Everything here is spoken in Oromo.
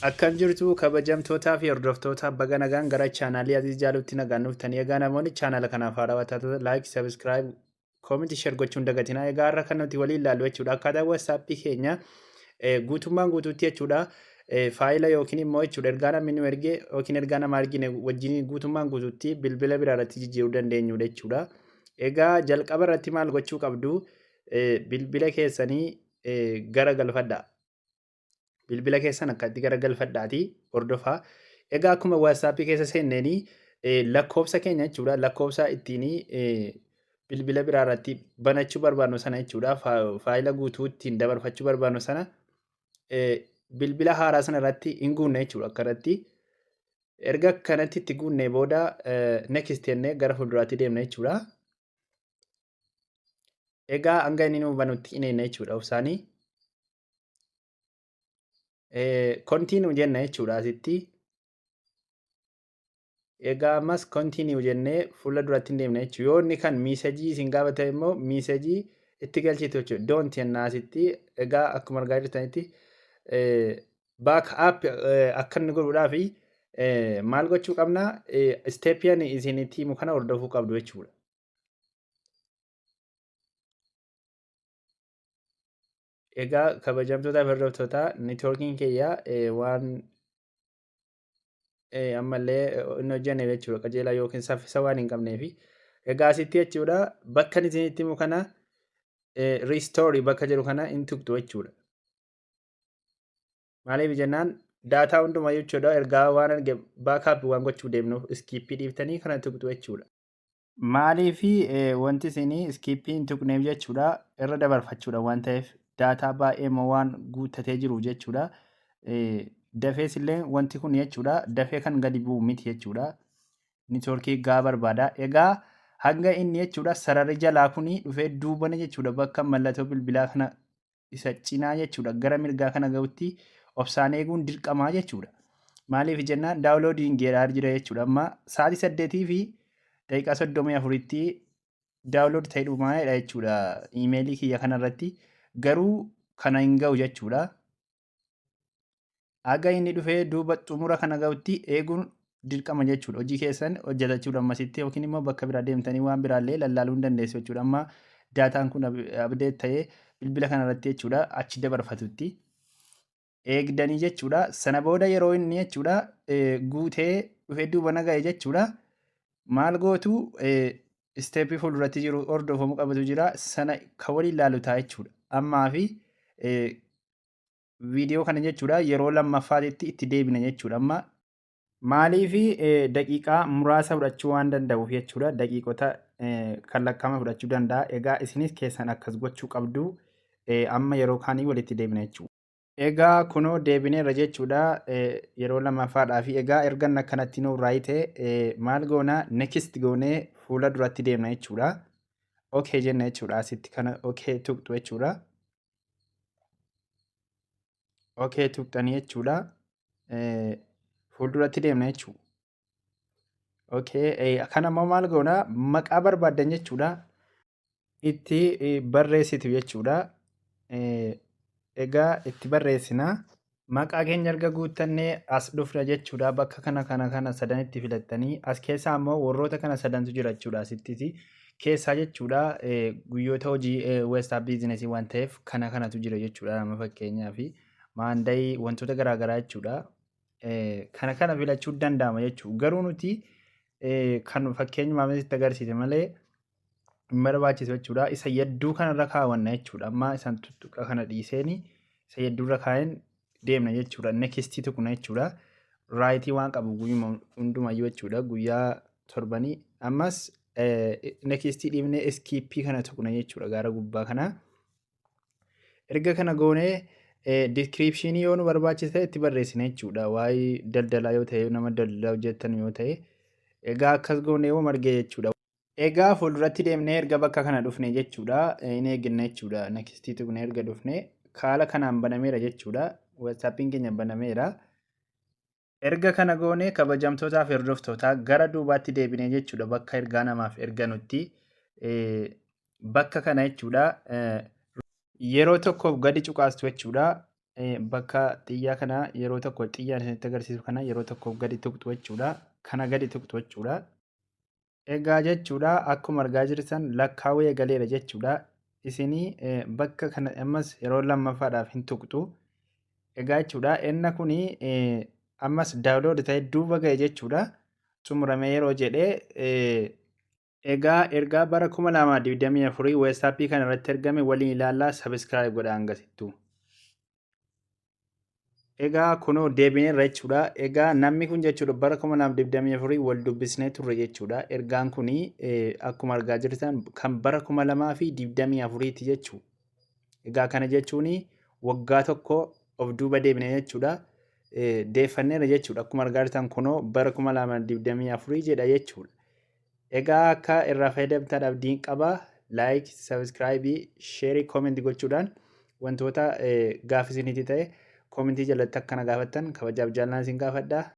Akkam jirtu kabajamtootaa fi hordoftoota, baga nagaan gara chaanaalii Aziz Jaaluutti nagaan dhuftanii. Egaa namoonni chaanaala kanaaf haarawaa taatan like, subscribe, comment, share gochuun dagatinaa. Egaa har'a kan nuti waliin ilaallu jechuudha akkaataa WhatsAppii keenya guutummaan guutuutti jechuudha faayila yookiin immoo jechuudha ergaa namni nu erge yookiin ergaa nama argine wajjin guutummaan guutuutti bilbila biraa irratti jijjiiruu dandeenyudha jechuudha. Egaa jalqaba irratti maal gochuu qabdu? Bilbila keessanii gara galfadhaa. Bilbila keessan akkatti garagalfadhaatii hordofaa. Egaa akkuma WhatsApp keessa seenneenii lakkoofsa keenya jechuudha, lakkoofsa ittiin bilbila biraa irratti banachuu barbaadnu sana jechuudha, faayila guutuu ittiin dabarfachuu barbaadnu sana bilbila haaraa sana irratti hin guunne jechuudha akkanatti. Erga akkanatti itti guunnee booda next jennee gara fuulduraatti deemna jechuudha. Egaa hanga inni nuu banutti hin eegna jechuudha obsaanii. Continue jenna jechuudha asitti. Egaa ammas continue jennee fuula duratti hin deemna jechuudha. Yoo inni kan message isin gaafate immoo message itti galchitu jechuudha. Don't jenna asitti. Egaa akkuma argaa jirtanitti back up akka inni godhuudhaaf maal gochuu qabna? Step ani isinitti himu kana hordofuu qabdu jechuudha. Egaa kabajamtoota fi hordoftoota, networkiin kiyya waan ammallee hin hojjenne jechuudha qajeelaa yookiin saffisa waan hin qabneefi. Egaa asitti jechuudha bakka isinitti himu kana restore bakka jedhu kana hin tuqxu jechuudha. Maaliif jennaan daataa hundumaa jechuudha ergaa waan arge backup waan gochuu deemnuuf skip dhiiftanii kana tuqxu jechuudha. Maaliif wanti isin skip hin tuqneef jechuudha irra dabarfachuudha waan ta'eef, daataa baay'ee immoo waan guuttatee jiruuf jechuudha. Dafees illee wanti kun jechuudha dafee kan gadi bu'u miti jechuudha. Network gaa barbaada. Egaa hanga inni jechuudha sararri jalaa kun dhufee duubana jechuudha bakka mallattoo bilbilaa kana isa cinaa jechuudha gara mirgaa kana ga'utti obsaan eeguun dirqamaa jechuudha. Maaliif jennaan downloadiin geeraa jira jechuudha. Amma sa'aatii 8:34tti download ta'ee dhumaadha jechuudha iimeelii kiyya kanarratti, garuu kana hin ga'u jechuudha. Haga inni dhufee duuba xumura kana ga'utti eeguun dirqama jechuudha. Hojii keessan hojjetachuudha ammasitti yookiin immoo bakka biraa deemtanii waan biraallee lallaaluu hin dandeessu jechuudha. Amma daataan kun update ta'ee bilbila kanarratti jechuudha achi dabarfatutti eegdanii jechuudha. Sana booda yeroo inni jechuudha guutee dhufee duuba na ga'e jechuudha. Maal gootu? Step fuulduratti jiru hordofamuu qabatu jira. Sana kan waliin ilaalu ta'a jechuudha. Ammaa fi viidiyoo kana jechuudha yeroo lammaffaatitti itti deebina jechuudha. Amma maaliif daqiiqaa muraasa fudhachuu waan danda'uuf jechuudha, daqiiqota kan lakkaa'ame fudhachuu danda'a. Egaa isinis keessan akkas gochuu qabdu. Amma yeroo kaanii walitti deebina jechuudha. Egaa kunoo deebineerra jechuudha yeroo lammaffaadhaa fi egaa ergan akkanatti nuuf raayite maal goona? Next goonee fuula duratti deemna jechuudha. Okay jenna jechuudha, asitti kana okay tuqxu jechuudha. Okay tuqxanii jechuudha. Fuulduratti deemna jechuudha. Okay, kana immoo maal goona? Maqaa barbaaddan jechuudha. Itti barreessitu jechuudha. Egaa itti barreessina. Maqaa keenya erga guuttannee as dhufna jechuudha. Bakka kana kana kana sadan itti filattanii as keessaa immoo warroota kana sadantu jira jechuudha asittiti. Keessaa jechuudha guyyoota hojii WhatsApp Business waan ta'eef kana kanatu jira jechuudha. Nama fakkeenyaa fi Monday wantoota garaagaraa jechuudha. Kana kana filachuu danda'ama jechuudha. Garuu nuti kan fakkeenyumaaf sitti agarsiise malee hin barbaachisu jechuudha. Isa yadduu kanarra kaawwanna jechuudha. Amma isaan tuttuqa kana dhiiseeni isa yadduurra kaa'een deemna jechuudha. Next tuqna jechuudha. Right waan qabu guyyuma hundumayyuu jechuudha. Guyyaa torbanii ammas next dhiibnee skip kana tuqna jechuudha gara gubbaa kana. Erga kana goonee description yoo nu barbaachise itti barreessina jechuudha. Waa'ee daldalaa yoo ta'e, nama daldalaa hojjetan yoo ta'e, egaa akkas goonee yoo margee jechuudha. Egaa fuulduratti deemnee erga bakka kana dhufne jechuudha. Hin eegganna jechuudha. Next tuqnee erga dhufne haala kanaan banameera jechuudha. WhatsAppiin keenya banameera. Erga kana goonee, kabajamtootaa fi hordoftootaa, gara duubaatti deebinee jechuudha bakka ergaa namaaf erganutti bakka kana jechuudha yeroo tokkoof gadi cuqaastu jechuudha. Bakka xiyyaa kana yeroo tokko, xiyyaan isinitti agarsiisu kana yeroo tokko gadi tuqxu jechuudha. Kana gadi tuqxu jechuudha. Egaa jechuudha, akkuma argaa jirtan lakkaa'uu eegaleera jechuudha. Isinii bakka kana ammas yeroo lammaffaadhaaf hin tuqxu. Egaa jechuudha, enna kuni ammas download ta'e duuba ga'e jechuudha. Xumuramee yeroo jedhee, egaa ergaa bara 2024 WhatsAppii kana irratti ergame waliin ilaallaa. Subscribe godhaa hangasittuu. Egaa kunoo deebineerra jechuudha. Egaa namni kun jechuudha bara 2024 wal dubbisnee turre jechuudha. Ergaan kuni akkuma argaa jirtan kan bara 2024ti jechuudha. Egaa kana jechuun waggaa tokko of duuba deebine jechuudha. Deeffanneerra jechuudha. Akkuma argaa jirtan kunoo bara 2024 jedha jechuudha. Egaa akka irraa fayyadamtan abdiin qaba. Like, subscribe, share, comment gochuudhaan wantoota gaaffii isinitti ta'e commentii jalatti akkana gaafattan kabajaaf jaalallaan isin gaafadha.